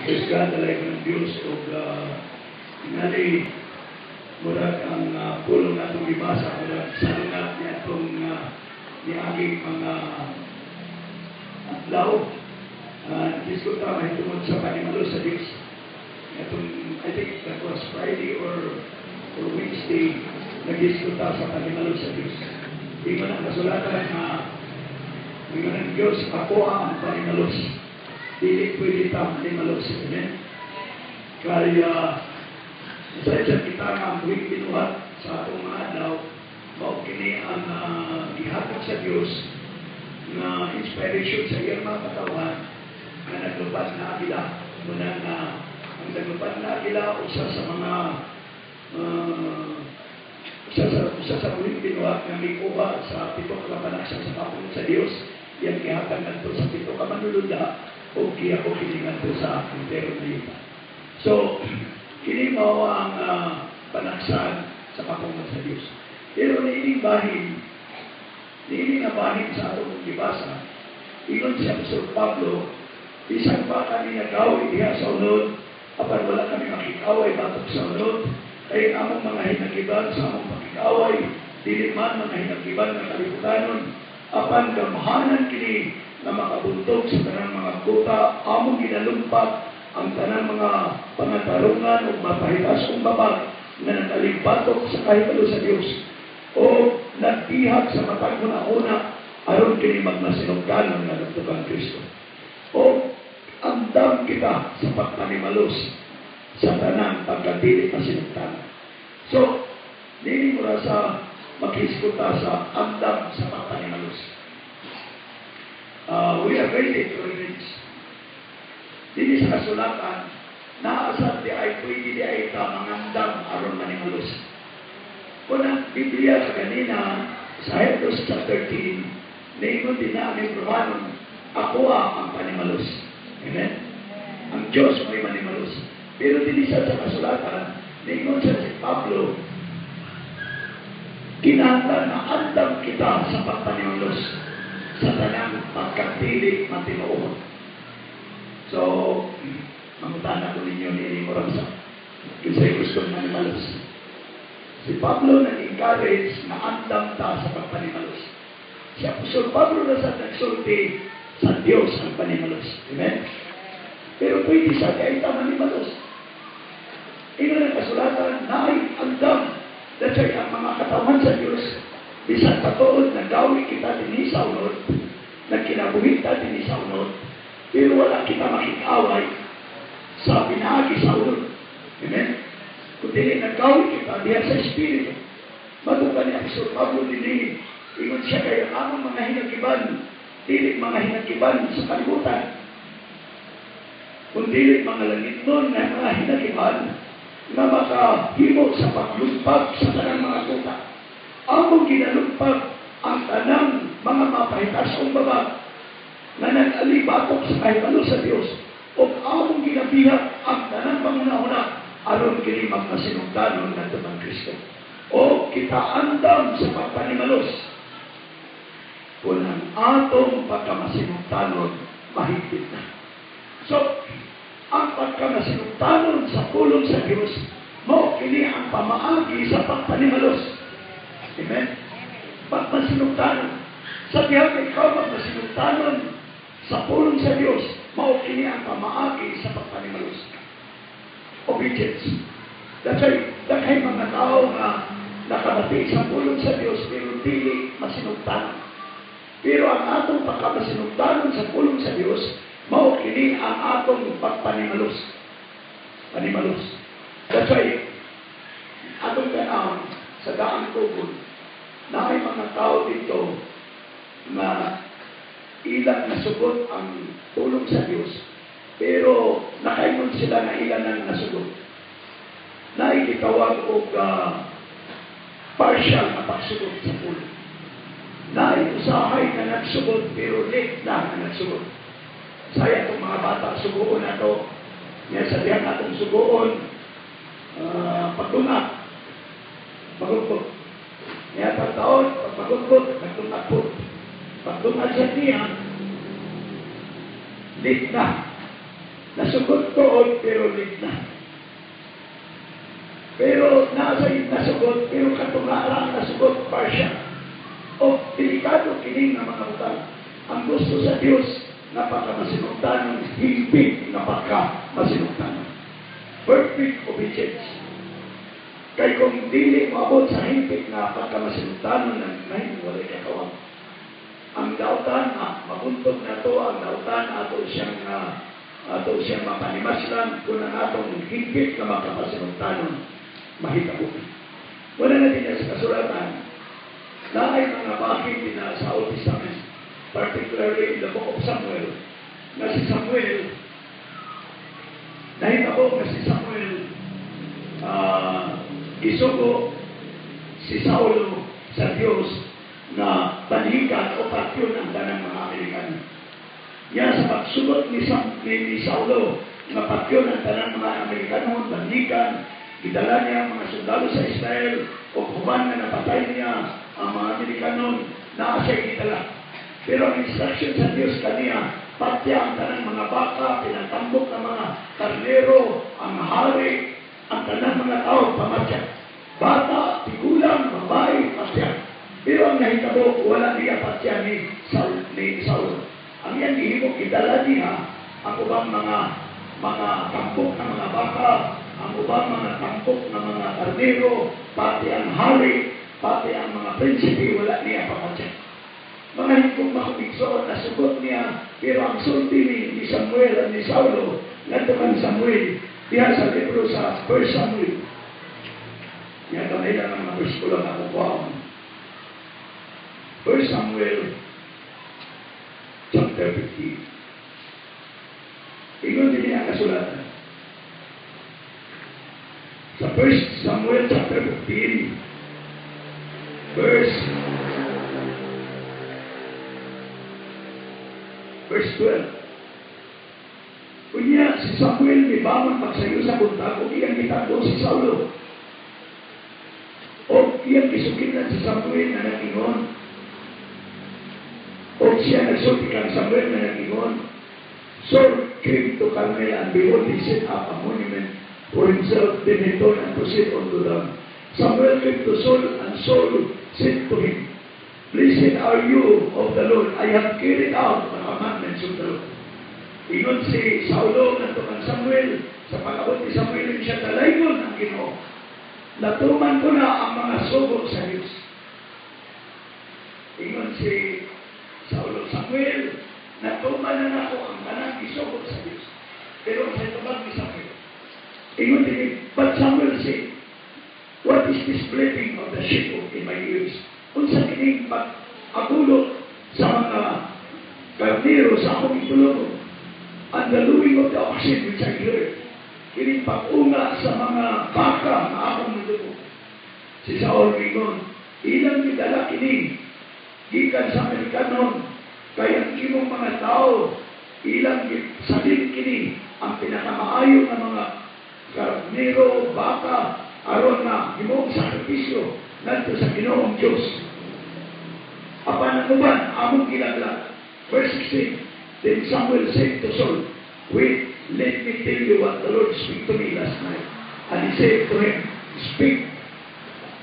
Praise God, dalay ko ng Diyos og tingali murag ang pulong atong gibasa, murag salungat niya atong niaging mga adlaw. Diskuta mahitungod sa panimalos sa Diyos. Atong, I think that was Friday or Wednesday, nagdiskuta sa panimalos sa Diyos. Ingon ang kasulatan na ingon ang Diyos, "Ako ang panimalos." Dili pwede ta manimalos. Amen? Kaya, sa kita nga ang buhing binuhat sa atong mga adlaw, mao kini ang gihatag sa Dios nga inspiration sa iyang mga katawhan nga naglupad na agila. Muna nga ang naglupad na agila, usa sa buhing binuhat nga mikuha sa pito ka panaksa sa kapulong sa Dios, iyang gihatag ngadto sa pito ka manulunda o giya ko kini ngadto sa entero na yuta. So, kini mao ang panaksan sa kapulong sa Dios. Pero niining nga bahin sa atong gibasa, ingon si Apostol Pablo, bisan pa kami nagawi diha sa unod, apan wala kami makikaway batok sa unod, kay ang among mga hinagiban sa among pakikaway, dili man mga hinagiban ng kalibutanon, apan gamhanan kini na makabuntog sa tanang mga kuta. Among ginalumpag ang tanang mga pangatarungan o mapahitas-ong babag nga nagalibatok sa kahibalo sa Dios o nagtihag sa matag una-una aron kini magmasinugdanon ngadto kang Kristo. O andam kita sa pagpanimalos sa tanang pagkadili masinugdanon. So, dili mo ra sa maghisguta sa andam sa pagpanimalos. We are ready to revenge. Dili sa kasulatan, naasad di ay pwede di ay ta mangandam aron manimalos. Kung ang Biblia sa kanina, sa Hebrews chapter 13, niingon din na ang Hebrewanon, "Ako ang panimalos." Amen? Ang Diyos may manimalos. Pero din sa kasulatan, niingon siya si Pablo, kinahanglan na andam kita sa pagpanimalos sa tanang pagkadili matinuod. So, mangutana ko ninyo ni Moramsa, kinsay gustong manimalos? Si Pablo nag-encourage na andam ta sa pagpanimalos. Si Apostol Pablo na sa nagsulti sa Diyos ang panimalos. Amen? Pero pwede sa kay ta manimalos. Ingon ang kasulatan na ay andam. That's why ang mga katawan sa Diyos, bisan patuod nagawi kita dinhi sa unod, nagkinabuhi ta dinhi sa unod, pero wala kita makikaway sa pinaagi sa unod. Amen? Kung dili nagawi kita diha sa Espiritu. Matuka ni Apostol Pablo dinhi, ingon siya kay ang among mga hinagiban, dili mga hinagiban sa kalibutan. Kung dili mga langitnon nga mga hinagiban na makahimo sa paglumpag sa tanang mga kuta. Among ginalumpag ang tanang mga mapahitas-ong babag na nag-alibatok sa kahibalo sa Dios o among ginabihag ang tanang panguna-una aron kini magmasinugdanon ngadto kang Kristo. O kita andam sa pagpanimalos kung ang atong pagkamasinugdanon mahigpit na. So, ang pagkamasinugdanon sa pulong sa Dios, mao kini ang pamaagi sa pagpanimalos. Amen? Pagmasinugdanon. Sa dihang ikaw magmasinugdanon sa pulong sa Dios, mao kini ang pamaagi sa pagpanimalos. Obedience. That's why, daghay mga tao nga nakabati sa pulong sa Dios pero dili masinugdanon. Pero ang atong pagkamasinugdanon sa pulong sa Dios, mao kini ang atong pagpanimalos. Panimalos. That's why, atong tanawon sa daang tugon, na may mga tao dito na ilang nasugot ang pulong sa Dios, pero nakaingon sila na ilan ang nasugot. Na gitawag og partial na pagsugot sa pulong. Na usahay na nagsugot pero late na na nagsugot. Saya itong mga bata, suguon na to. Yan sa diyang atong suguon, pagtunga, pagugtog. Niya pagtaon, pagpagugtog, nagtunga po. Pagtunga siya niya, late na. Nasugot tuod pero ligna. Pero nasa nasugot, pero katunga ang nasugot, partial. O delikado kini nga mga butang. Ang gusto sa Dios, napakamasinugtanon, higpit nga pagka masinugtanon. Perfect obedience. Kay kung dili moabot sa higpit nga pagkamasinugtanon ng may walay kakawang. Ang dautan, mabuntog na to, ang dautan ato siyang mapanimaslan kung ang atong higpit nga makapasinugtanon mahitabo. Wala na din sa kasulatan na ay mga bakit din na sa Old Testament, particularly in the book of Samuel, na si Samuel, nahitabo nga si Samuel, isugo si Saulo sa Dios na balikan o patyon ang tanang mga Amerikano. Ya sa pagsugot ni Saulo nga patyon ang tanang mga Amerikano, balikan, gidala niya ang mga sundalo sa Israel o human na napatay niya ang mga Amerikano na siya gidala. Pero ang instruction sa Dios kaniya, patya ang tanang mga baka, pinatambok ng mga karnero, ang hari, ang tanang mga tao, pamatya. Bata, tigulang, babae, patya. Pero ang nahitabo, wala niya patya ni Saul. Ang iyang gihimo, gidala niya ang ubang mga tampok ng mga baka, ang ubang mga tampok ng mga karnero, pati ang hari, pati ang mga prinsipe, wala niya pamatya. Mga hingkong makapigsoon, nasugot niya, pero ang sulti ni Samuel at ni Saulo, ngadto kan Samuel, diha sa libro sa 1 Samuel. Yan kamay lang ang mga bersikulo na kukuha. 1 Samuel chapter 15. Ingon din niya ang kasulatan. Sa 1 Samuel chapter 15, verse 12. Unya, si Samuel mibangon magsayo sa buntag ug iyang gitagbo si Saulo. O iyang gisugilan si Samuel na nag-ingon. O siya nagsulti kang Samuel na nag-ingon. Saul came to Carmel and behold, he set up a monument for himself. Then he turned and proceeded unto them. Samuel came to Saul and Saul said to him, "Blessed are you of the Lord. I have carried out the commandments of the Lord." Ingon si Saulo ngadto kang Samuel, sa pag-abot ni Samuel siya, "Dalaygon ang Ginoo. Natuman ko na ang mga sugo sa Diyos." Ingon si Saulo, "Samuel, natuman na nako ang tanang isugo sa Diyos." Pero sa tubag ni Samuel, ingon din, but Samuel said, "What is this bleating of the sheep in my ears? Unsa kining pag-agulo sa mga karnero sa akong itulungon? And the lowing of the oxen which I heard." Kining pag-unga sa mga baka na akong nadungog. Si Saul mingon, "Ilang gidala kini gikan sa Amerikanon, kay ang imong mga tao ilang salin kini ang pinakamaayo nga mga karnero, baka, aron na himong sakripisyo ngadto sa Ginoong Dios. Apan ang uban among gilaglag." Verse 16. Then Samuel said to Saul, "Wait, let me tell you what the Lord spoke to me last night." And he said to him, "Speak."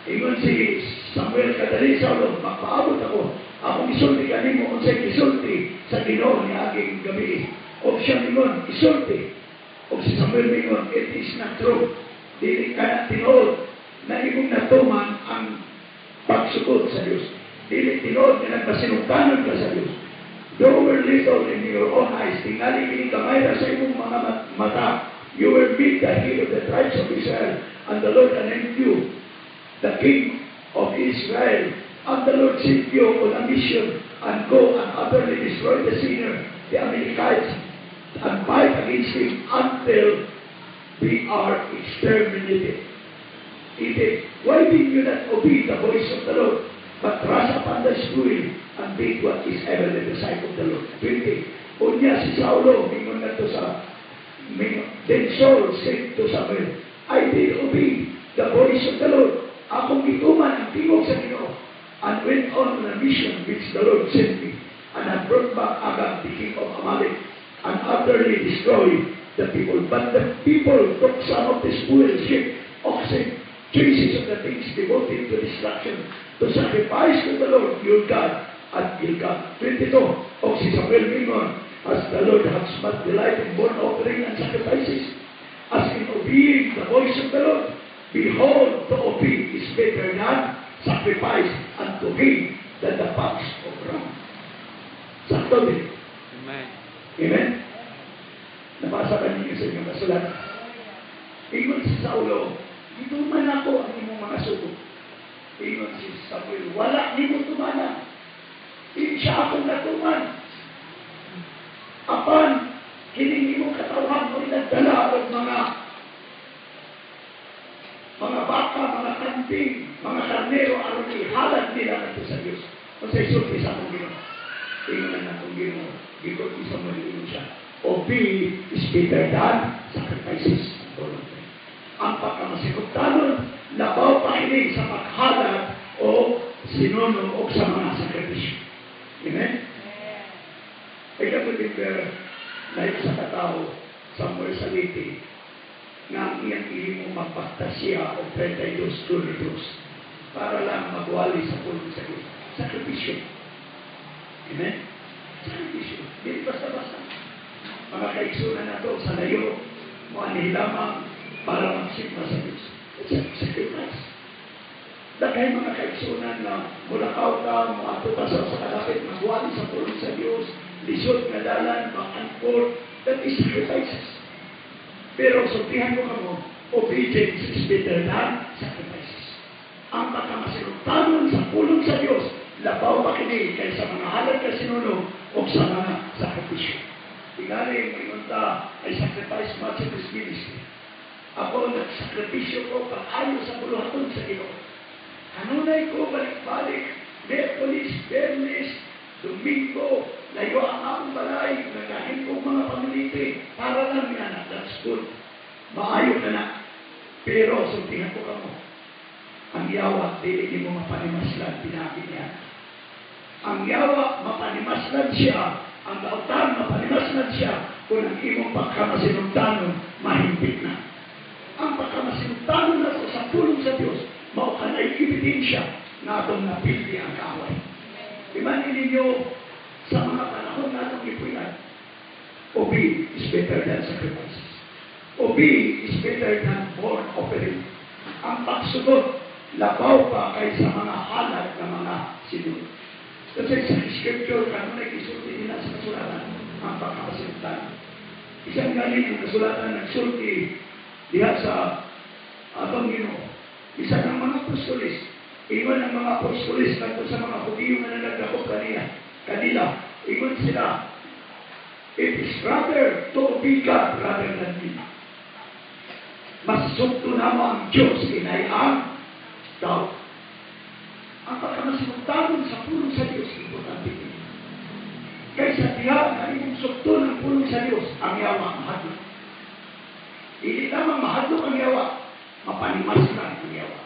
Ingon si Samuel, "Kadali, Saulo, magpaabot ako. Akong isulti kanimo unsay gisulti sa Ginoo niaging gabi." Og siya mingon, "Isulti." Og si Samuel mingon, "It is not true. Dili ka na tinuod na imong natuman ang pagsugod sa Dios. Dili tinuod nga nagpasinugtanon ka sa Dios. Though were little in your own eyes, tingali kini gamay ra sa imong mga mata, you were made the head of the tribes of Israel, and the Lord anointed you, the king of Israel. And the Lord sent you on a mission, and go and utterly destroy the sinner, the Amalekites, and fight against him until they are exterminated. It, why did you not obey the voice of the Lord, but thrust upon the spoil and did what is evil in the sight of the Lord?" 20. Unya si Saulo, mingon na to sa, mingon, then Saul said to Samuel, "I did obey the voice of the Lord. Akong gituman ang tingog sa Ginoo, and went on a mission which the Lord sent me, and I brought back Agag, the king of Amalek, and utterly destroyed The people. But the people took some of the spoil, sheep, oxen, choicest of the things devoted to destruction, to sacrifice to the Lord your God at Gilgal. 22. Og si Samuel mingon, "As the Lord hath much delight in burnt offering and sacrifices, as in obeying the voice of the Lord? Behold, to obey is better than sacrifice, and to heed than the fat of rams." Sakto din. Amen. Amen? Nabasa ba ninyo sa inyong kasulatan? Ingon si Saulo, "Gituman nako ang imong mga sugo." Ingon si Samuel, "Wala nimo tumana. Siya akong natuman. Apan, kining imong katawhan mo nagdala og mga baka, mga kanding, mga karnero, aron ihalad nila ngadto sa Dios. Unsay sulti sa akong Ginoo?" Ingon na akong Ginoo, gigot ni Samuel, ingon siya, "Obey is better than sacrifices." Ang pagkamasinugtanon, labaw pa ini sa paghalad o sinuno o sa mga sakripisyo. Amen? I can remember na isa ka tao somewhere sa Leyte nga ang iyang ihimo, magbaktas siya og 32 kilometros para lang magwali sa pulong sa Diyos. Sakripisyo. Amen? Sakripisyo. Hindi basta-basta. Mga kaigsunan nato sa layo, mo ani lamang para magsimba sa Diyos. It's a sacrifice. Daghay mga kaigsunan na mulakaw ka, moadto ka sa kalapit, magwali sa pulong sa Diyos, lisod nga dalan, back and forth, that is sacrifices. Pero sultihan ko kamo, obedience is better than sacrifices. Ang pagkamasinugtanon sa pulong sa Diyos, labaw pa kini kaysa mga halad kasinuno o sa mga sakripisyo. Tingali, moingon ta, "I sacrifice much in this ministry. Ako, nagsakripisyo ko pag-ayo sa buluhaton sa Ginoo. Kanunay ko balik-balik, Miyerkules, Biyernes, Domingo, layo ang akong balay, nagahin kong mga pamiliti, para lang nga na, that's good. Maayo ka na. Pero, sultihan ko kamo, ang yawa, dili nimo mapanimaslan, pinaagi niya. Ang yawa, mapanimaslan siya. Ang dautan, mapanimaslan siya. Kung ang imong pagkamasinugtanon, mahimpit na. Ang pagkamasinugtanon na sa pulong sa Diyos, mao kanay ebidensya na atong napildi ang kaaway. Iman ninyo sa mga panahon na atong gipuy-an, obey is better than sacrifices. Obey is better than burnt offering. Ang pagsunod, labaw pa kaysa mga halad ng mga sinuno. Kasi sa scripture, kanunay gisulti nila sa kasulatan, ang pagkakasinugtan. Isang galing ang kasulatan nagsulti diha sa atong Ginoo. Isa ng mga apostolis, ingon ang mga apostolis ngadto sa mga Hudiyo nga nanagdakop kanila, ingon sila, "It is rather to obey God rather than me." Mas sugto namo ang Diyos, inay ang tao. Ang pagkamasinugtanon sa pulong sa Diyos, importante ito. Kaysa diha na imong sugton ang pulong sa Diyos, ang yawa mahadlok. Dili lamang mahadlok ang yawa, mapanimaslan ang yawa.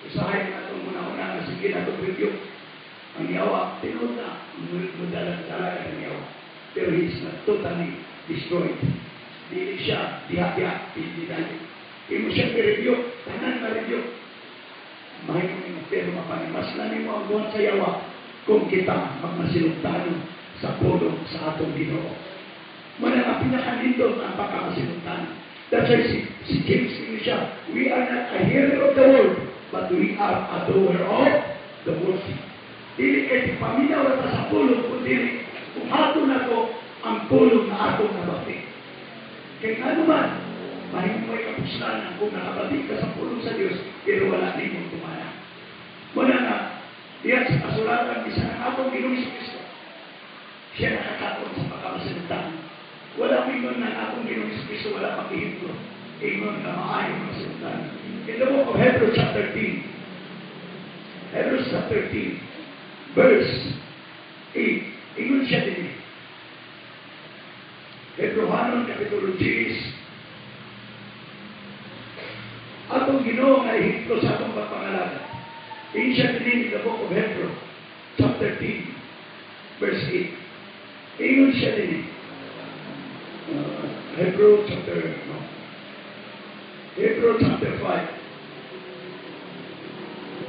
Usahay na itong una-una nga sige na itong review. Ang yawa, tinuod na, mudala-dala ang yawa. Pero he is not totally destroyed. Dili siya, diha-diha, dili dali. Imo siya i-review, tanan na review. Mahimo nimo pero mapanimaslan nimo ang buhat sa yawa kung kita magmasinugtanon sa pulong sa atong Ginoo. Mao na ang pinakanindot ang pagkakasinugtanon. That's why si James ingon siya, "We are not a hearer of the word, but we are a doer of the word." Dili kay paminaw ra ta sa pulong, kundi buhaton nato ang pulong na atong nabati. Kay nga naman, mahimo mo'y kapuslanan kung nakabati ka sa pulong sa Dios, pero wala nimong tumana. Muna na, diyan sa kasulatan, bisan ang atong Ginoong Kristo, siya nakakaton sa pagkamasinugtanon. Wala ingon na atong Ginoong Kristo wala pag-ehemplo. Ingon na maayo masinugtanon. In the book of Hebrews chapter 13, Hebrews chapter 13, verse 8, ingon siya din. Hebreohanon Kapitulo 10, atong Ginoo nga ehemplo sa atong pagpangalaga. Ingon siya din in the book of Hebrew, chapter 10, verse 8. Ingon siya din. Hebrew chapter, no? Hebrew chapter 5.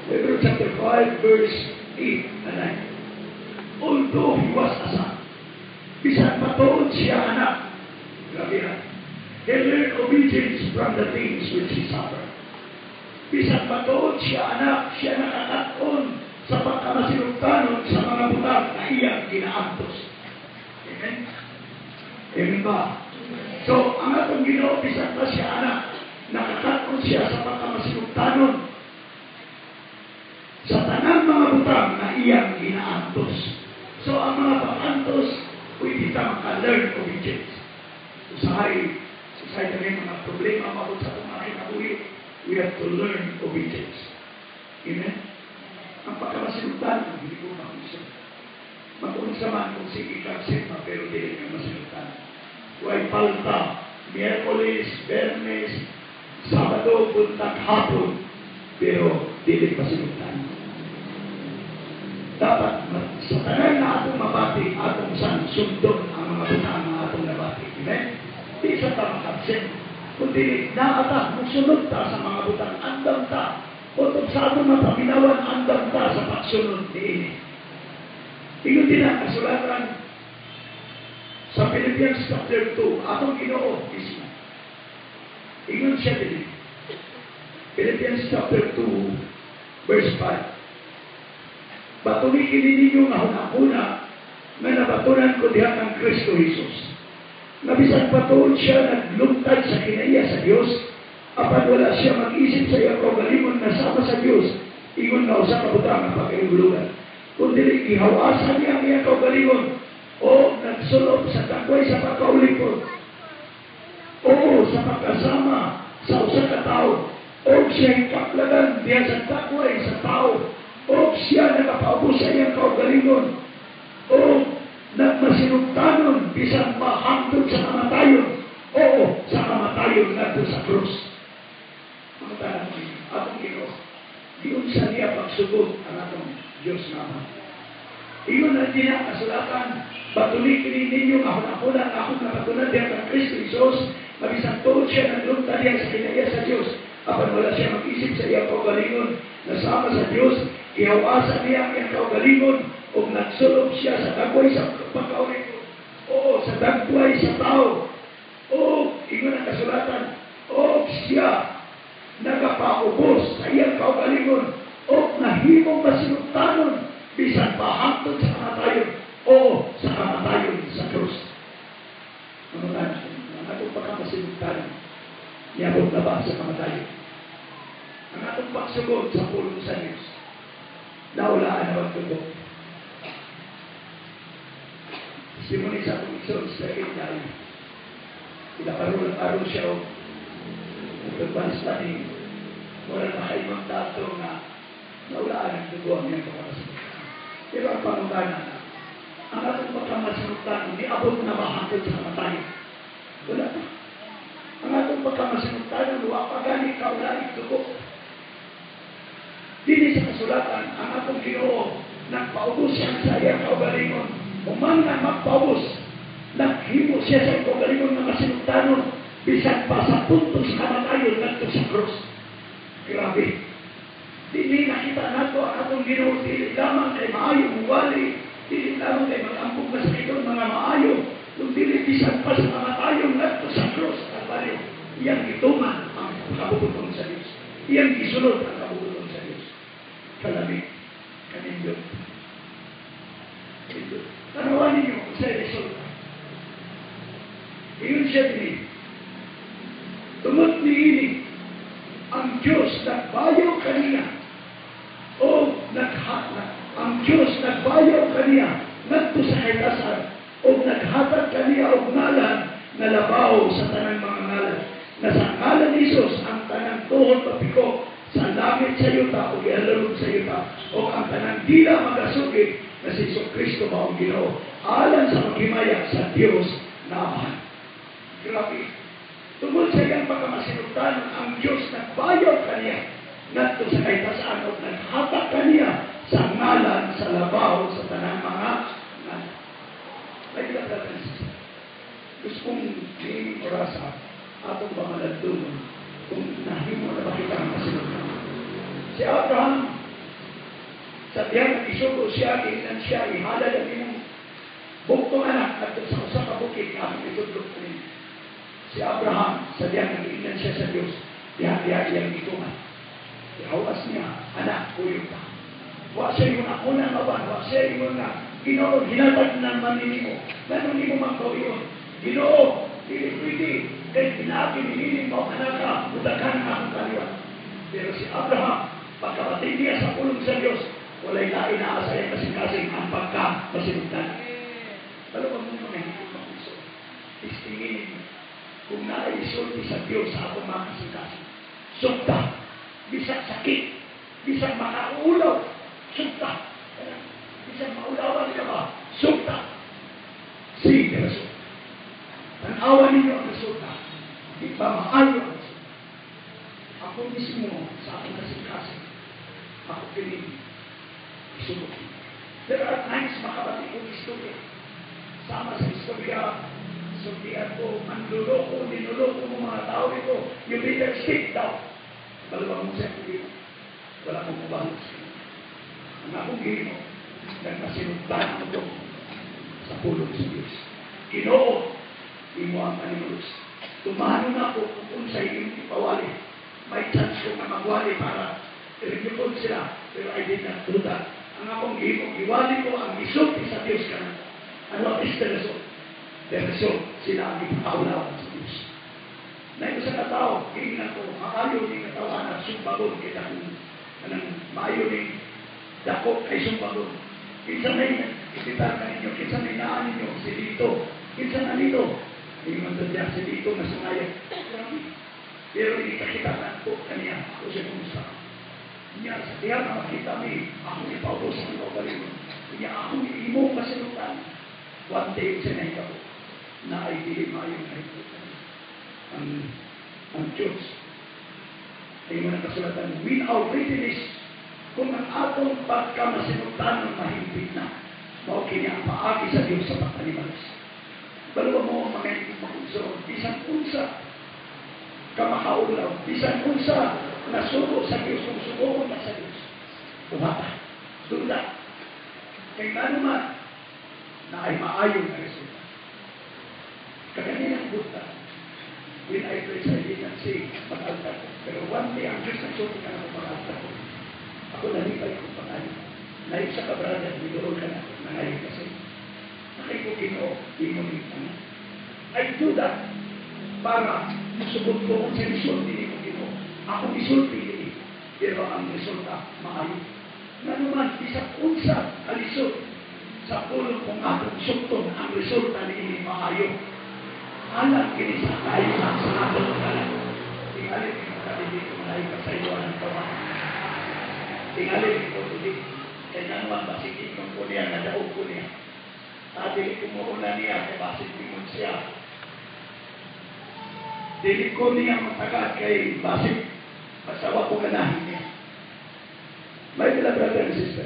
Hebrew chapter 5, verse 8 and 9. Although he was a son, bisan matuod siya anak, grabe ha, he learned obedience from the things which he suffered. Bisan matuod siya anak, siya nakakat-on sa pagkamasinugtanon sa mga butang na iyang ginaantos. Amen? Amen ba? So, ang atong Ginoo, bisan pa siya anak, nakakat-on siya sa pagkamasinugtanon sa tanang mga butang na iyang ginaantos. So, ang mga pag-antos, pwede ta maka-learn obedience. Usahay, usahay kami mga problema mabot sa atong mga kinabuhi, we have to learn obedience. Amen? Ang pagkamasinugtan, hindi ko makusap. Mag-unsa man kung sige ka pa, pero dili ka masinugtan. Way palta, Miyerkules, Biyernes, Sabado, buntag, hapon, pero dili masinugtan. Dapat sa tanan na atong mabati, atong san sundon ang mga butang nga atong nabati. Amen? Di sa ta maka-absent. Kundi naata, musunod ta sa mga butang, andam ta. O sa atong mapaminawan, andam ta sa pagsunod niini. Ingon din ang kasulatan sa Philippians chapter 2, atong Ginoo mismo. Ingon siya din. Philippians chapter 2, verse 5. Batuni kini ninyo nga hunahuna nga nabatunan ko diha kang Kristo Jesus. Nga bisan patuod siya naglungtad sa kinaiya sa Dios, apan wala siya mag-isip sa iyang kaugalingon nga sama sa Dios, ingon nga usa ka butang nga pagkahigulugan. Kundi gihawasan niya ang iyang kaugalingon o nagsulob sa dagway sa pagkaulipon o sa pagkasama sa usa ka tawo o siya hikaplagan diha sa dagway sa tao o siya nagapaubos sa iyang kaugalingon o nagmasinugtanon bisan mahangtod sa kamatayon o sa kamatayon ngadto sa krus. Mga tanan, atong Ginoo, giunsa niya pagsugod ang atong Diyos nga Ama. Ingon na din ang kasulatan, batuni kini ninyo nga hunahuna nga akong nabatunan diha kang Kristo Jesus, mabisan tuod siya naglungtad diha sa kinaiya sa Dios, apan wala siya mag-isip sa iyang kaugalingon na sama sa Dios, gihawasan niya ang iyang kaugalingon ug nagsulob siya sa dagway sa pagkaulipon. O sa dagway sa tao. O ingon ang kasulatan, o siya nagapaubos sa iyang kaugalingon o nahimong masinugtanon bisan pa hangtod sa kamatayon o sa kamatayon sa krus. Mga tanan, ang atong pagkamasinugtanon, niabot na ba sa kamatayon? Ang atong pagsugod sa pulong sa Diyos, naulaan na magtubo. Simuni sa atong igsoon sa dahil pinaparo siya o nagpanis pa ni wala makaimang dato nga naulaan ang dugo ang iyang pagkamasinugtan. Pero ang pangutana na, ang atong pagkamasinugtan, niabot na ba hangtod sa kamatayon? Wala pa. Ang atong pagkamasinugtan, wa pa gani kaulaig dugo. Dini sa kasulatan, ang atong Ginoo nagpaubos siya sa iyang kaugalingon. Human nga magpaubos, naghimo siya sa kaugalingon nga masinugtanon, bisan pa sa punto sa kamatayon ngadto sa krus. Grabe. Dili nakita nato ang atong Ginoo dili lamang kay maayo muwali, dili lamang kay mag-ampog na sa itong mga maayo, kung dili bisan pa sa kamatayon ngadto sa krus, Kalbaryo, iyang gituman ang kabubuton sa Dios. Iyang gisunod ang kabubuton sa Dios. Kalami, kanindot. Kanindot. Tanawan ninyo kung sa resulta. Ingon siya dini. Tungod niini, ang Diyos nagbayaw kaniya o naghatag. Ang Diyos nagbayaw kaniya ngadto sa kahitasan o naghatag kaniya og ngalan nga labaw sa tanang mga ngalan. Na sa ngalan ni Jesus ang tanang tuhod mapiko sa langit, sa yuta o gialulog sa yuta o ang tanang dila magasugid na si Jesu Kristo mao ang Ginoo alang sa paghimaya sa Dios na Amahan. Grabe. Tungod sa iyang pagkamasinugtan, ang Diyos nagbayaw kaniya ngadto sa kahitasan o naghatag kaniya sa ngalan sa labaw sa tanang mga ngalan. May brothers. Gusto kong niining orasa atong pamalandungon kung nahimo na ba kita ang kasinugdan. Si Abraham, sa diyang nag-isugo siya, giingnan siya, ihalad ang imong bugtong anak at sa usa ka bukid nga akong itudlo kaninyo. Si Abraham, sa diyang nag-iingnan siya sa Diyos, diha diha iyang gituman. Ihawas niya, "Anak, kuyog ta." Wa siya yung ako na maban, wa siya yung nga, "Ginoo, hinatag na man nimo. Ngano nimo magkawiyon? Ginoo, dili pwede, kay pinaagi niini mo anak ka, mudaghan ang akong kaliwat." Pero si Abraham, pagkabati niya sa pulong sa Diyos, walay lain na sa iyang kasing-kasing ang pagka masinugdan. Ano ba mo mga hindi mapuso? Testingin ninyo kung naaisulti sa Diyos sa akong mga kasing-kasing. Sugta, bisag sakit, bisag makaulaw, sugta. Bisag maulawan ka ba, sugta. See the result. Tanawan ninyo ang resulta. Di ba maayo ang resulta? Ako mismo sa akong kasing-kasing, ako kining isugot. There are times makabati kong istorya. Sama sa istorya, sultian ko, manluloko, ninuloko mo mga tao ito, you better sit down. Balawang mo siya kung wala akong mabalik sa inyo. Ang akong gihimo, nagmasinugdan ako sa pulong sa Diyos. Ginoo, imo ang paninulos. Tumano na ako kung unsay imong ipawali. May chance ko nga magwali para i-review sila, pero I did not do that. Ang akong gihimo, giwali ko ang gisulti sa Diyos kanako. And what is the result? The result, sila ang ipakaulawan sa Diyos. Na sa katao, giingnan ko, maayo ni katawan at sumbagon kita kung anong maayo ni dako kay sumbagon. Kinsa may ipitar ka ninyo, kinsa may naa ninyo, si Lito. Kinsa na nito? Ingon doon diya, si Lito nga sungayat. Grabe. Pero hindi ka kita na po kaniya. Ako siya kumusta. Niya, sa diya na makita mi, ako ipaubos ang kaugalingon. Niya, ako imo kasinutan. One day, siya nahitabo na ay dili maayo nahitabo ang church. Ay mo kasulatan, "With our readiness," kung ang atong pagkamasinutan mahimpit na, mao kini ang paagi sa Dios sa pagpanimalos. Balawa mo mga makunso, bisan unsa ka makaulaw, bisan unsa nasugo sa Dios, kung sugoon na sa Dios, buhata, dunda. Kay ngano man, na ay maayo nga resulta. Kaganinang buta, when I preach, I did not say mag-altar ko. Pero one day, ang Diyos nagsulti ka na mag-altar ko. Ako nalipay ko pangalan. Naip sa ka, brother, nidool ka na, nangayon kasi. Nakay ko Ginoo, di mo ni ano. I do that para musugot ko kung sa resulti ni ko Ginoo. Ako isulti ni, pero ang resulta maayo. Nga naman, bisag unsa kalisod sa pulong kung atong sugton, ang resulta ni ini maayo. Alam kini sa kayo sa atong tanan. Tingali ko kadili ko malayo ka sa iyo ang kawan. Tingali ko dili. Kay naman basig ingon ko niya, nadaog ko niya. Dili ko muuna niya, kay basig ingon siya. Dili ko niya matagad kay basig masawa ko ganahin niya. My beloved brother and sister,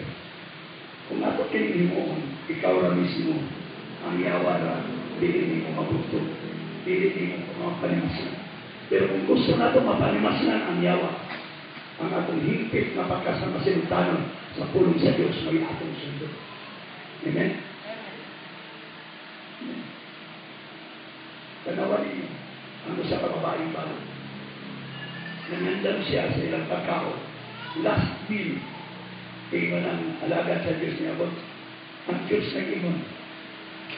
kung ato kini himuon, ikaw ra mismo ang yawa ra, dili nimo mabugtong, dili nimo mapanimaslan. Pero kung gusto nato mapanimaslan ang yawa, ang atong hingpit na pagkasamasintanon sa pulong sa Diyos may atong sundon. Amen? Amen. Tanawan ninyo ang usa ka babaeng balo. Nangandam siya sa ilang pagkaon. Last meal, ingon ang alagad sa Diyos niya, ang Diyos nag-ingon,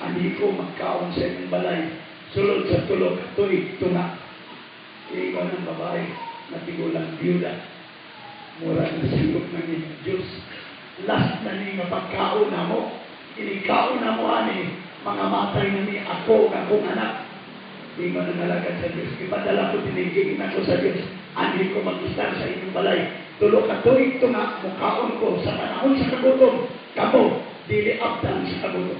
"Ani ko magkaon sa inyong balay, sulod sa 3 ka tuig tunga." Ingon ang babae na tigulang biyuda, "Mura na silot ng inyong Diyos. Last na ni nga pagkaon na mo, inikaon na mo ani, mga matay na ni ako ng akong anak." Ingon ang alagad sa Diyos, "Ipadala ko tinigigin ako sa Diyos, ani ko mag-istar sa inyong balay, 3 ka tuig tunga, mukaon ko sa panahon sa kagutom, kamo, dili abdan sa kagutom.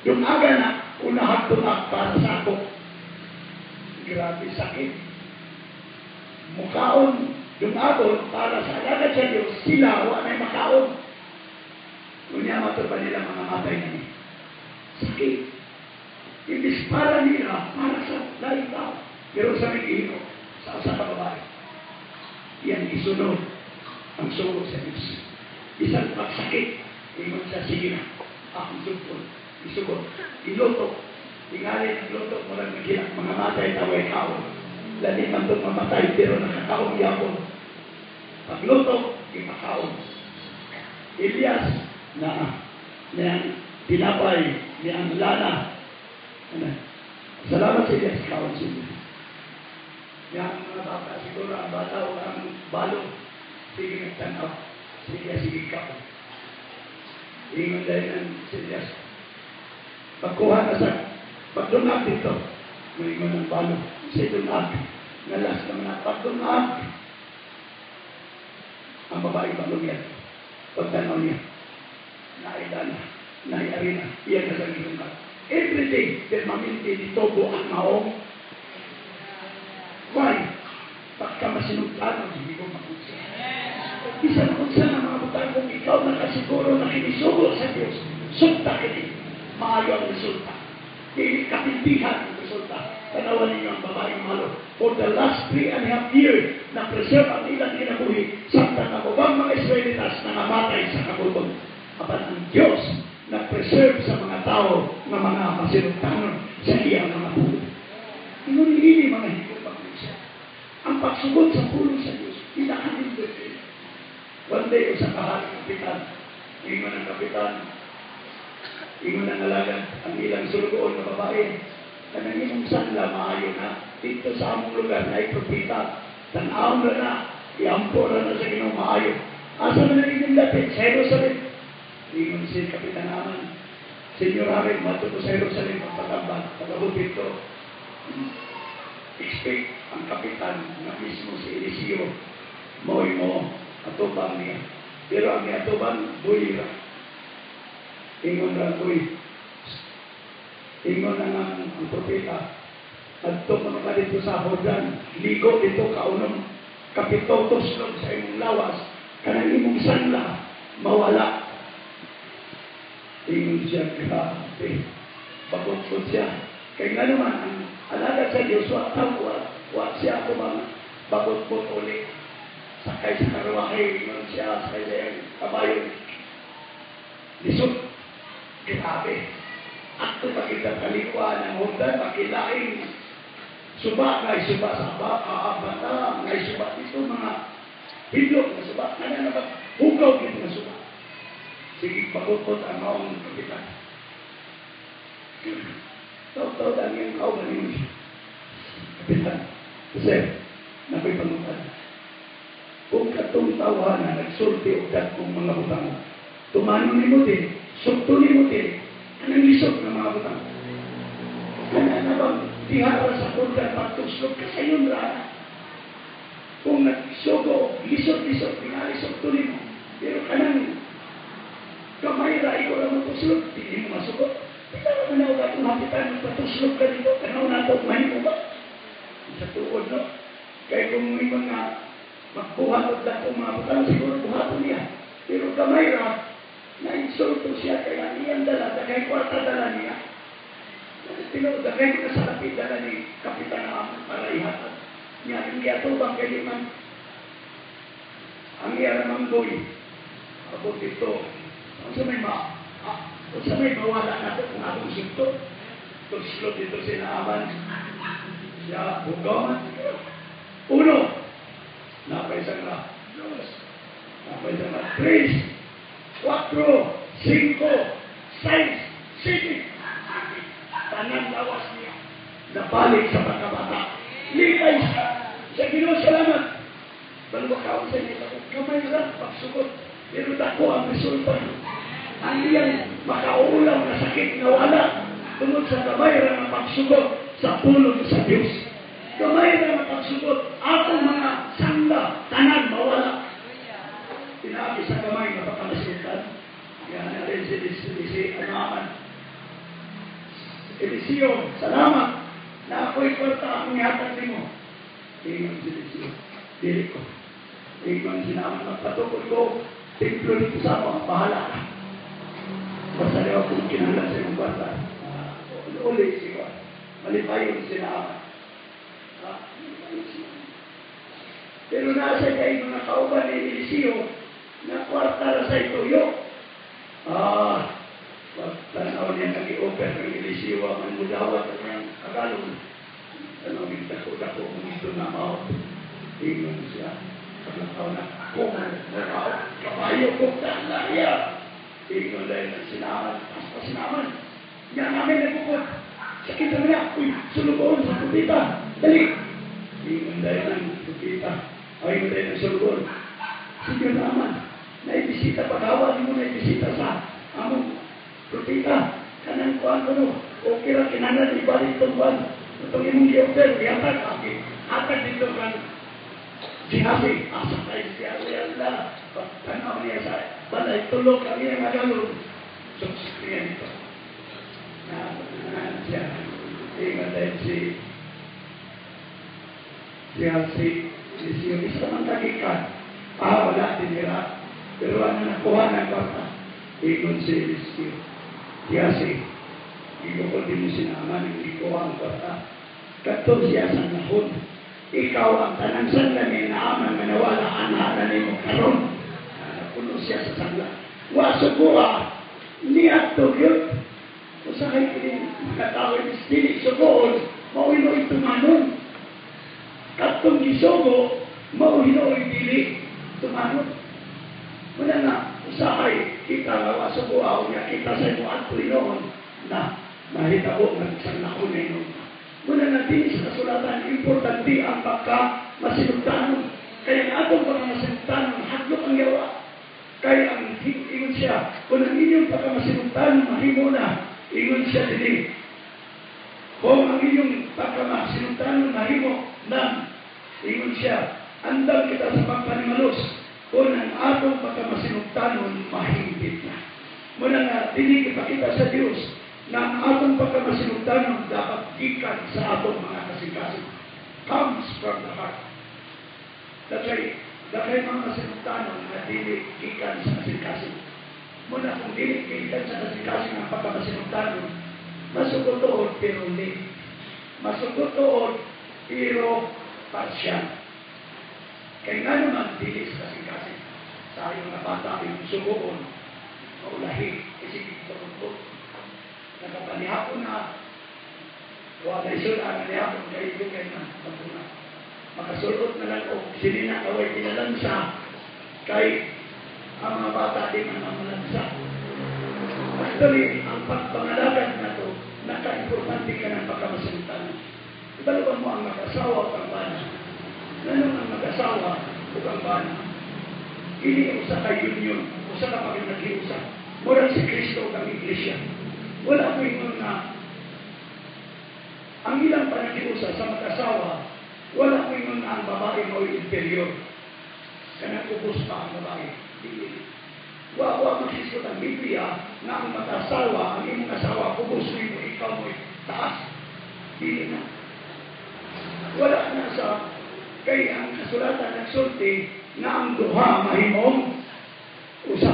Dungaga na, unahag tungag para sa ako." Grabe sakit. Mukaon, dungagon para sa alagad sa Diyos, sila wa na'y makaon. Unya mato pa nila mga matay na ni. Sakit. Imbis para nila, para sa laing tao. Pero sa may gihimo, sa usa ka babae, iyang gisunod ang sugo sa Diyos. Bisan pagsakit, ingon siya, "Sige na, akong sugpon." Isugot, iluto. Tingali ng luto, murag nagilak, mga matay taway kaon. Lani man itong mamatay, pero nakakaon yapon. Pagluto, ipakaon. Elias, na niyang tinapay, niyang lana. Ano? Salamat sa Elias, kaon siya. Yang mga bata, siguro ang bata o ang balo, sige nagtanaw, sige, sige kaon. Ingon dahil ang si Elias, "Pagkuha na sa, pagdungag dito," Muingon ang balo, "Si dungag, ngalas naman na, pagdungag." Ang babae balong yan, pagtanaw niya, naidana, naiarina, iyan na sa gidungag. Everything, permanente dito ang maong. Why? Pagka masinugtanon, hindi ko makunsa. Bisan unsa na mga butang, kung ikaw nakasiguro na kinisugo sa Diyos, sugta kini, maayo ang resulta. Dili kapindihan ang resulta. Tanawan ninyo ang babaeng malo. For the last 3.5 years, na-preserve ang ilang kinabuhi, samtang ang ubang mga Israelitas na namatay sa kagutom. Apan ang Diyos na-preserve sa mga tao nga mga masinugtanon sa iyang mga pulo. Ingon ini, mga higong pag-usap. Ang pagsugot sa pulong sa Diyos, pinakanindot kayo. One day, usa ka hari kapitan, ingon ang kapitan, ingon ang alagad, ang ilang sulugoon na babae, "Kanang imong sanla maayo na, dito sa among lugar na propeta, tan-awon ra na, iampo ra na sa Ginoo maayo. Asa man ang inyong dapit?" "Sa Jerusalem." Ingon si Kapitan Naaman, "Senyor Hari, mato ko sa Jerusalem magpatambag, pag-abot dito." Expect ang kapitan na mismo si Eliseo, mo'y mo atubang niya. Pero ang atubang, buy ra. Ingon ra buy. Ingon na nga ang propeta, "Adto mo ka dito sa Jordan, ligo dito kaunom kapito tuslog sa imong lawas, kanang imong sanla, mawala." Ingon siya, "Grabe." Bakot siya. Kaya nga naman, ang alagad sa Diyos, wa tao, wa siya ako mga bakot uli. Sakay sa karwahe, ingon siya, sakay sa iyang kabayo. Lisod. Grabe. Ato pakita kalikwa ng Jordan, makilaing suba, ngay suba sa bata, ngay suba dito, mga hidlok na suba, nga na ba, hugaw dito na suba. Sige, bakot ang maong kapitan. Taw-taw ang iyang kauban niyo. "Kapitan, sir, nakoy pangutan. Kung katong tawhana nagsulti og dagkong mga butang, tumanon nimo din, sugto nimo din, anang lisod nga mga butang. Kana na bang diha ra sa Jordan pagtuslog kasayon ra? Kung nagsugo, lisod-lisod, tingali sugto nimo. Pero kanang gamay ra ikaw ra magtuslog, di mo masugot. Di na naman ako katong hapitan, magpatuslog ka dito, tanaw na ito, mahimo ba?" Sa tuod, no? Kaya kung may mga magbuhat og dakong mga butang, siguro buhaton niya. Pero gamay ra, na-insulto siya, kaya iyang dala, daghay kwarta dala niya. Tinuod, daghay mga salapi dala ni Kapitan Naaman para ihatag. Niya, ang giatubang kay di man, ang iya ramang boy, abot dito, unsa may mawala nato kung atong sugto? Tuslot dito si Naaman. Siya, hugaw man. Uno, napay isang ra. Dos, napay isang ra. Tres, cuatro, cinco, seis, siete. Tanan lawas niya. Nabalik sa pagkabata. Lipay siya. Sa Ginoo salamat. Balwakaw sa inyo. Kamay lang pagsugot. Pero dako ang resulta. Ang iyang makaulam na sakit nga wala tungod sa gamay ra nga pagsugot sa pulong sa Dios. Gamay ra nga pagsugot, atong mga sangla, tanan mawala. Pinaagi sa gamay nga pagkamasutan. Yan na rin si Naaman. "Eliseo, salamat na ako'y kwarta akong ihatag nimo." Ingon si Eliseo, "Dili ko." Ingon si Naaman, "Magpatukod ko, templo dito sa ako, bahala ka. Basta daw kung kinahanglan sa imong kwarta." Uli si Malipayon sila Naaman. Ah, malipayon sila. Pero nasa kay mga kauban ni Eliseo na kwarta ra sa ituyo. Ah, pagtanaw niya nag-i-offer ng Eliseo man mudawat ang iyang agalon. Tanaw niya dako-dako mo ito na mao. Ingon siya. Pagtanaw na ako mao. Kabayo ko niya. Ingon dahil ng si Naaman. Basta si Naaman. Nga namin nagukod. Sakit na niya. Uy, sulugoon sa propeta. Dali. Ingon dahil ng propeta. Ay, ingon dahil ng sulugoon. Sige, Naaman. Naibisita, pagawa mo naibisita sa among propeta. Kanang kuan ko no. Okay ra kinahanglan ibalik tong kuan. Itong imong gi-offer, gihatag aki. Hatag dito kan Gehazi, asa kay siya Allah. Pagtanaw niya sa balay, tulog ang iyang agalon. So, niya nito. Na, na siya. Ingon dahil si Gehazi, si isa man kagikan. Ah, wala, tinira. Pero ano nakuha ng kwarta? Ingon si Eliseo. Gehazi, igukol din mo si Naaman, hindi ko ang kwarta. Kadto siya sa nahon. Ikaw ang tanang sangla ni Naaman nga nawala anha na nimo karon. Napuno siya sa sangla. Wa sukuha niya gyud. Usahay kini mga tao is dili sugoon, mao hinuoy tumanon. Katong gisugo, mao hinuoy dili tumanon. Muna nga, usahay kita nga wa sukuha unya kita sa imo adto hinuon na mahitabo nga sanglakon na hinuon. Muna nga dinhi sa kasulatan, importante ang pagka masinugtanon. Kaya ang atong pagka masinugtanon, hadlok ang yawa. Kaya ang ingon siya, kung ang inyong pagka masinugtanon, mahimo na, ingon siya dinhi. Kung ang inyong pagka masinugtanon, mahimo na, ingon siya, andam kita sa pagpanimalos, kung ang atong pagka masinugtanon, mahimbit na. Muna nga, dinhi ipakita sa Dios na ang atong pagkamasinugtanon dapat gikan sa atong mga kasing-kasing. Comes from the heart. That's why, daghay mga masinugtanon na dili gikan sa kasing-kasing. Muna kung dili gikan sa kasing-kasing ang pagkamasinugtanon, masugot pero hindi. Masugot pero partial. Kaya nga naman, dili sa kasing-kasing. Sa iyong nga bata, yung sugoon, maulahi, kasi ito nakapanihapon na, wala isulan, nanihapon kay dugay na, na. Makasulot na lang o sinina kaway pinalansa, kay ang mga bata di man mamalansa. Actually, ang pagpangalagad na to, naka-importante ka ng pagkamasintan. Ibalo mo ang mag-asawa o ang bana. Nanong ang mag-asawa o ang bana? Kini usa ka union, usa ka pag naghiusa. Murag si Kristo ug ang Iglesia. Wala ko ingon na ang ilang panaghiusa sa mag-asawa, wala ko ingon na ang babae mo inferior. Kanang ubos pa ang babae. Dili. Wa wa maghisgot ang Biblia na ang mag-asawa, ang imong asawa, ubos mo, ikaw mo taas. Dili na. Wala na sa kay ang kasulatan nagsulti na ang duha mahimong usa.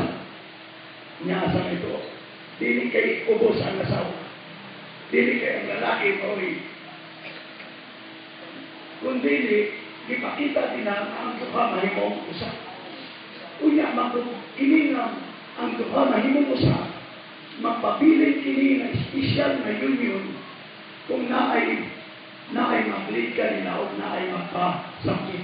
Nya sa ito. Dili kay ubos ang asawa. Dili kay ang lalaki mao'y kung dili, ipakita din na ang duha mahimong usa. Unya, kini nga ang duha mahimong usa, magpabilin kini nga espesyal na union kung naay naay mag-lead ka nila o naay magpasakit.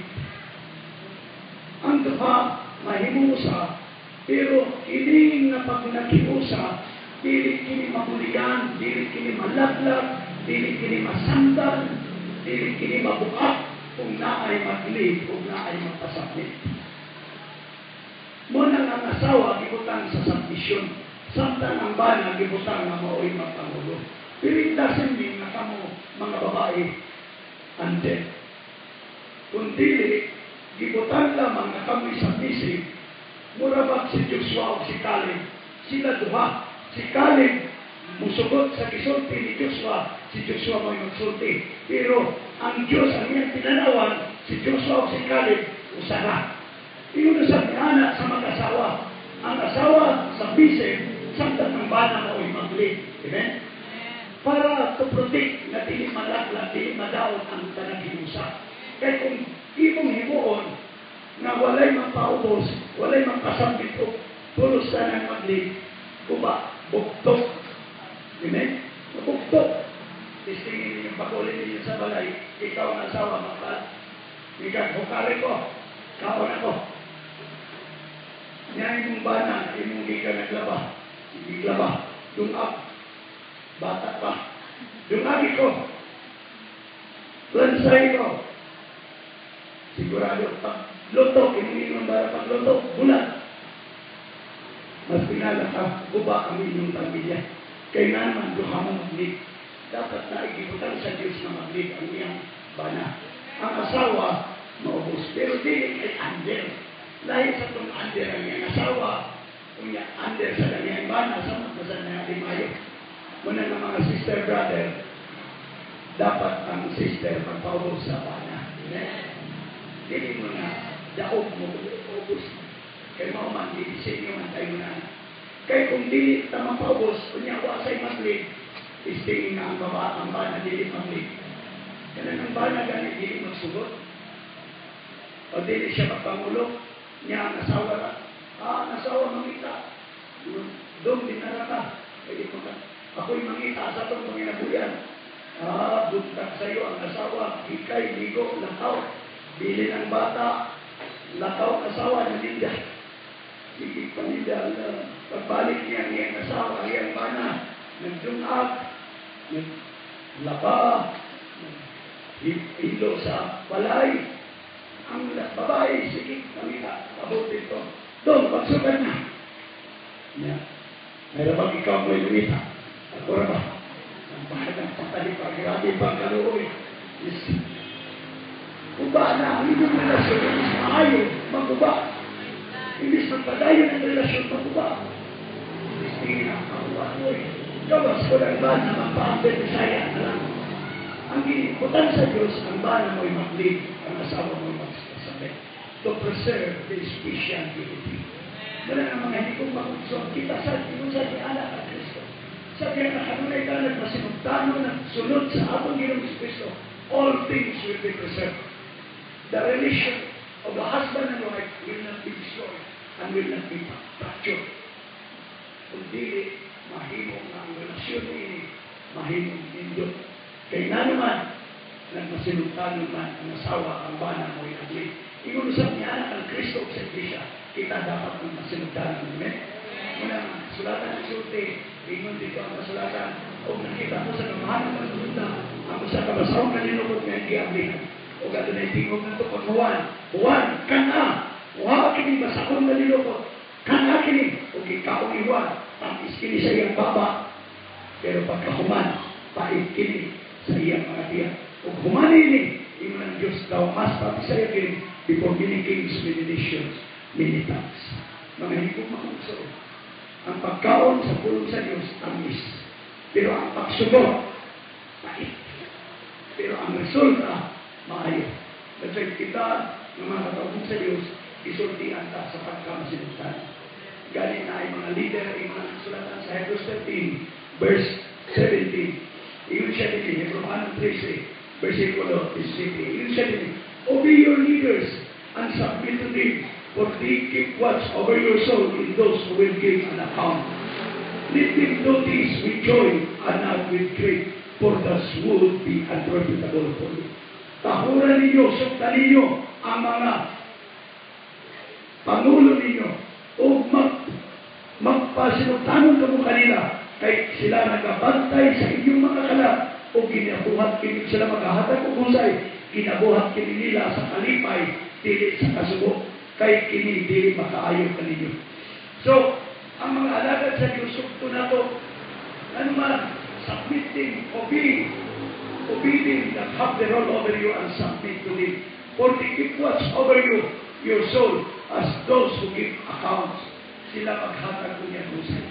Ang duha mahimong usa, pero kini nga pag nakiusa, dili kini mabuligan, dili kini malaglag, dili kini masandal, dili kini mabukat kung naay mag-lead o naay magpasakit. Muna ang asawa gibutang sa submission, samtang ang bana gibutang nga mao'y magpangulo. Pero it doesn't mean na kamo mga babae ande. Kung dili, gibutang lamang na kamo'y submissive, mura ba si Joshua o si Caleb, sila duha. Si Caleb, musugot sa gisulti ni Joshua, si Joshua mo'y magsulti. Pero ang Diyos, ang iyang tinanawan, si Joshua o si Caleb, usa na. Ingon sa anak sa mag-asawa. Ang asawa sa bisig, samtang ang bana mo'y mag-lead. Amen? Para to protect nga dili malaglag, dili madaot ang tanang hinusa. Kay kung imong himuon nga walay magpaubos, walay magpasambit og tulos tanan mag-lead, guba, bugtok. Amen? Bugtok. Tistingin ninyo, pag-uli ninyo sa balay, ikaw ang asawa, maka, ikaw, hukari ko, kaon ako. Nya imong bana, imong gikan naglaba, giglaba, dungag, bata pa. Dungagi ko, plansay ko. Sigurado, pag luto, imong ingon bara pagluto, bulat. Mas pinala ka, guba ang inyong pamilya. Kay naman, duha mo mag-lead. Dapat na igibutang sa Diyos na mag-lead ang iyang bana. Ang asawa, maubos. Pero dili kay under. Lahi sa itong under ang iyang asawa, unya under sa iyang bana, sa mga sa na mayo. Muna ng mga sister, brother, dapat ang sister magpaubos sa bana. Amen? Dili mo na daog mo, ubos. Kay mao man, didisenyo man tayo na. Kay kung dili ta mapaubos, unya wa say mag-lead, istingin nga ang baba, ang bana dili mag-lead. Kanang ang bana gani dili magsugot. O dili siya magpangulo, niya ang asawa ra. Ah, ang asawa mangita. Dong dinara ka. Kaya mo ka. Ako'y mangita sa atong panginabuyan. Ah, buntag sa'yo ang asawa, hikay, ligo, lakaw. Bili ng bata, lakaw asawa, naninda. Sige paninda, pagbalik niya ang iyang asawa, iyang bana, nagdungag, naglaba, hilo sa balay. Ang babae, sige, mangita, abot dito. Doon, pagsukan na. Niya, mayroon bang ikaw mo'y lumita? Ako ra ba? Ang bahal ng patali pa, grabe pang kaluoy. Is, uba na ang inyong relasyon, imbis maayo, maguba. Imbis magpadayon ang relasyon, maguba. Imbis tingin ang maguba, oy. Gawas ko lang ba na magpaambit, Bisaya na lang. Ang giniputan sa Diyos, ang bana mo'y mag-lead, ang asawa mo'y magsasabit. To preserve the special unity. Wala na mga hindi kong makunso. Kita sa ingon sa ni anak ang Kristo. Sa kaya na kanunay ka nagmasinugtano nagsunod sa atong Ginoong Kristo, all things will be preserved. The relation of the husband and wife will not be destroyed and will not be fractured. Kung dili, mahimo nga ang relasyon ini, mahimong nindot. Kay nga naman, nagmasinugtano man ang asawa, ang bana mo'y nag-lead. Ingon usab niya anak ang Kristo sa Iglesia, kita dapat magmasinugtano. Amen? Muna, sulatan ng sulti, ingon dito ang kasulatan, o nakita ko sa kamahalan ng pagpunta, ang usa ka basahon kanilukot nga giamlihan. O adunay tingog nga to pag Juan, "Juan, kana, wa kini basahon nga nilukot, kana kini," o gikaon ni Juan, tamis kini sa iyang baba, pero pagkahuman, pait kini sa iyang mga tiyan. Ug human ini, ingon ang Diyos, "Thou must prophesy again before many kings, many nations, many tongues." Mga higong makugso, ang pagkaon sa pulong sa Diyos, tamis. Pero ang pagsugot, pait. Pero ang resulta, maayo. That's why kita, ng mga katawag sa Diyos, isultian ta sa pagkamasinugtan. Galing na ay mga leader, ay mga kasulatan sa Hebrews 13, verse 17. Ingon siya din, Hebrew 13, versikulo 17. Ingon siya din, "Obey your leaders and submit to them, for they keep watch over your soul in those who will give an account. Let them do this with joy and not with grief, for thus would be unprofitable for you." Tahuran ninyo, suktan ninyo ang mga pangulo ninyo o magpasinugtanon kamo kanila kay sila nagabantay sa inyong mga kalag o ginabuhat kini sila maghahatag og husay, ginabuhat kini nila sa kalipay, dili sa kasubo, kay kini dili makaayo kaninyo. So, ang mga alagad sa Diyos, sugto nato ano man, submitting, obey, obey them that have the rule over you and submit to them. For they keep watch over you, your soul, as those who give accounts. Sila maghatag kunya husay.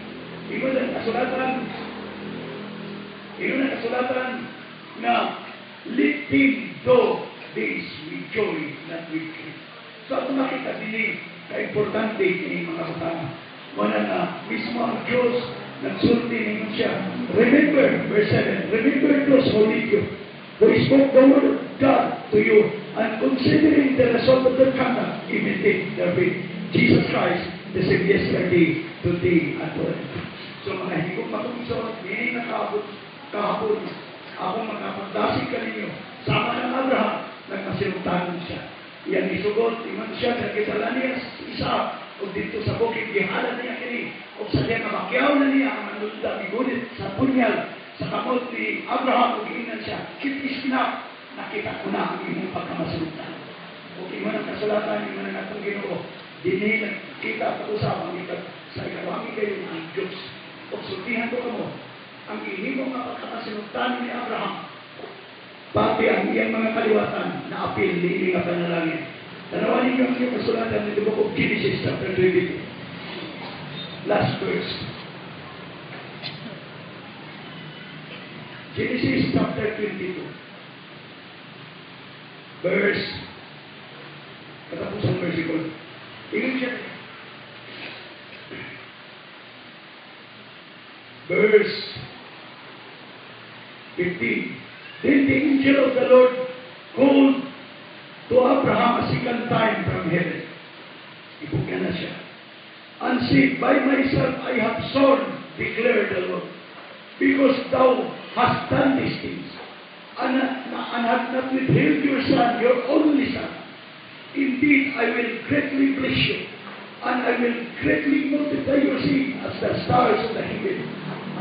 Ingon ang kasulatan na let them do this with joy, not with grief. So, ato makita dinhi, ka-importante kini mga butang. Wala na, mismo ang Diyos, Nagsulti ninyo siya. Remember, verse 7, remember those who lead you, who spoke the word of God to you, and considering the result of their conduct, imitate their faith. Jesus Christ, the same yesterday, today, and forever. So mga higong makumsot, hindi nakaabot kahapon, ako makapagdasig kaninyo. Sama ng Abraham, nagmasinugtanon siya. Iyang isugot, ingon siya sa gisalan niya Isaac, ug dito sa bukid, gihalad niya kini, ug sa diya nga makyaw na niya ang manlunda, gigunit sa punyal, sa kamot ni Abraham, ug giingnan siya, "It is enough, nakita ko na ang imong pagkamasinugtan." Ug ingon ang kasulatan, ingon ang atong Ginoo, dinhi nagkita pag-usap ang ikag sa ikaduhang higayon ang Diyos. Ug sultihan ko kamo, ang gihimo nga pagkamasinugtan ni Abraham, pati ang iyang mga kaliwatan na apil niini nga panalangin. Tanawan ninyo ang inyong kasulatan in the book of Genesis chapter 22. Last verse. Genesis chapter 22. Verse, katapusang verse ko. Ingon siya. Verse 15. Then the angel of the Lord called to Abraham a second time from heaven. Ibuka na siya. And said, "By myself I have sworn, declared the Lord, because thou hast done these things, and have not withheld your son, your only son. Indeed, I will greatly bless you, and I will greatly multiply your seed as the stars of the heaven,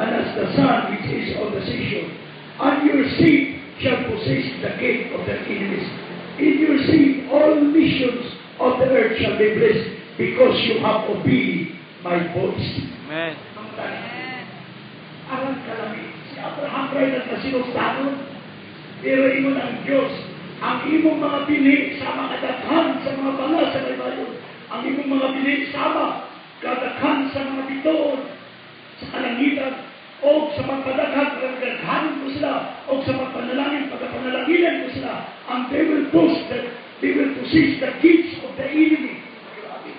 and as the sand which is on the seashore. And your seed shall possess the gate of their enemies. In your seed all nations of the earth shall be blessed, because you have obeyed my voice." Amen. Aron kalami, si Abraham ray nagkasinugtanon. Pero ingon ang Diyos, ang imong mga binhi sama kadaghan sa mga bala sa baybayon. Ang imong mga binhi sama kadaghan sa mga bituon sa kalangitan. O sa pagpadaghan, pagdaghanon ko sila. O sa pagpanalangin, pagpanalanginan ko sila. And they will possess the gates of the enemy. Grabe.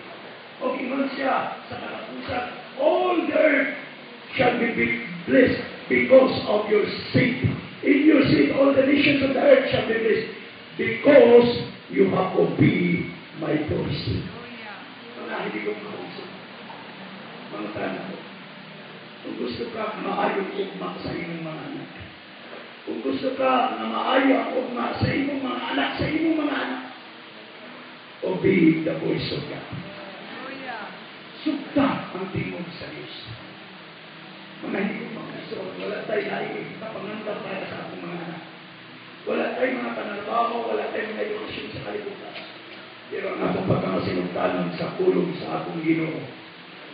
O ingon siya sa katapusan, all the earth shall be blessed because of your seed. In your seed, all the nations of the earth shall be blessed because you have obeyed my voice. Mga hindi ko makausap. Mga tanan ko. Kung gusto ka, maayo ugma sa imong mga anak. Kung gusto ka nga maayo ang ugma sa imong mga anak, sa imong mga anak, obey the voice of God. Sugta ang tingog sa Diyos. Mga hindi ko makausap, wala tayo laing kapangandam para sa atong mga anak. Wala tayong mga panarbaho, wala tayong mga edukasyon sa kalibutan. Pero ang atong pagkamasinugtanon sa pulong sa atong Ginoo,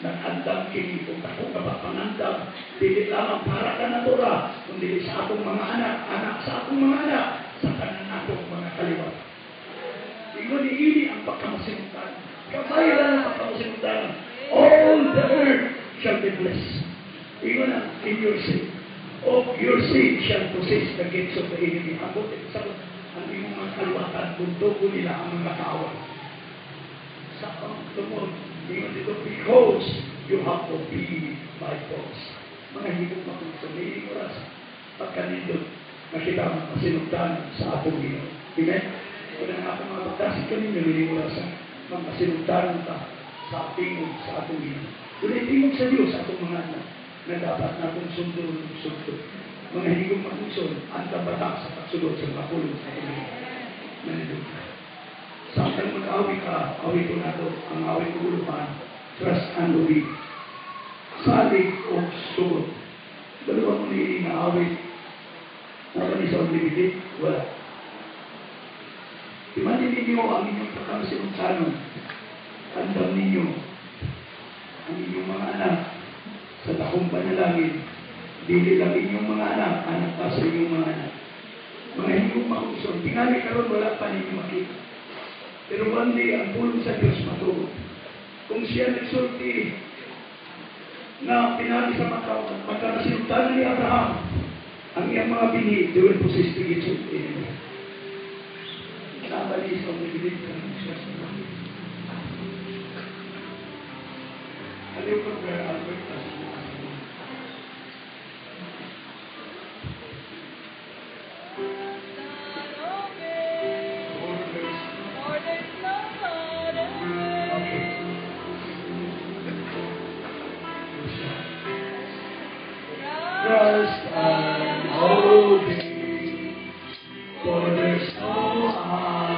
nag-andam kini kung dako ka ba pangandam, dili lamang para ka natura, kundi sa atong mga anak, anak sa atong mga anak, sa tanan natong mga kaliwat. Ingon ni ini ang pagkamasinugtanon. Kamay lang ang pagkamasinugtanon. All the earth shall be blessed. Ingon ang in your seed. Of your seed shall possess the gates of the enemy. Ang sa ang imong mga kaliwatan, buntuko nila ang mga kaaway. Sa pagtungod, ingon dito, because you have obeyed my voice. Mga higong makunsumiling oras, pagkanindot, nakita ang kasinugdan sa atong Ginoo. Amen? Kung ang atong mga pagkasig kaninyo, nining oras, mga kasinugdan ta sa tingog sa atong Ginoo. Kung tingog sa Diyos, atong mga anak, na dapat natong sundon sundon. Mga higong magungson, ang kabata sa pagsulod sa mga pulong sa atong Ginoo. Nanindot ka. Sa akong mag-awi ka, awi ko nato, ang awi ko ulupan, trust and obey. Salig o sugot. Dalawa mo ni nga awit. Napa ni sa unlimited? Wala. Imanin ninyo ang inyong pagkamasinugtanon. Andam ninyo ang inyong mga anak sa dakong panalangin. Dili lang inyong mga anak, anak pa sa inyong mga anak. Mga higong makusog, tingali karon wala pa ninyo makita. Pero one day, ang pulong sa Diyos matuod. Kung siya nagsulti na pinali sa magkakasinugtanan ni Abraham, ang iyang mga binhi, they will possess the gates of the enemy. Nabali sa unlimited ka ng siya sa mga. Aliw ko, Brother Albert, kasi Trust and obey, for there's no other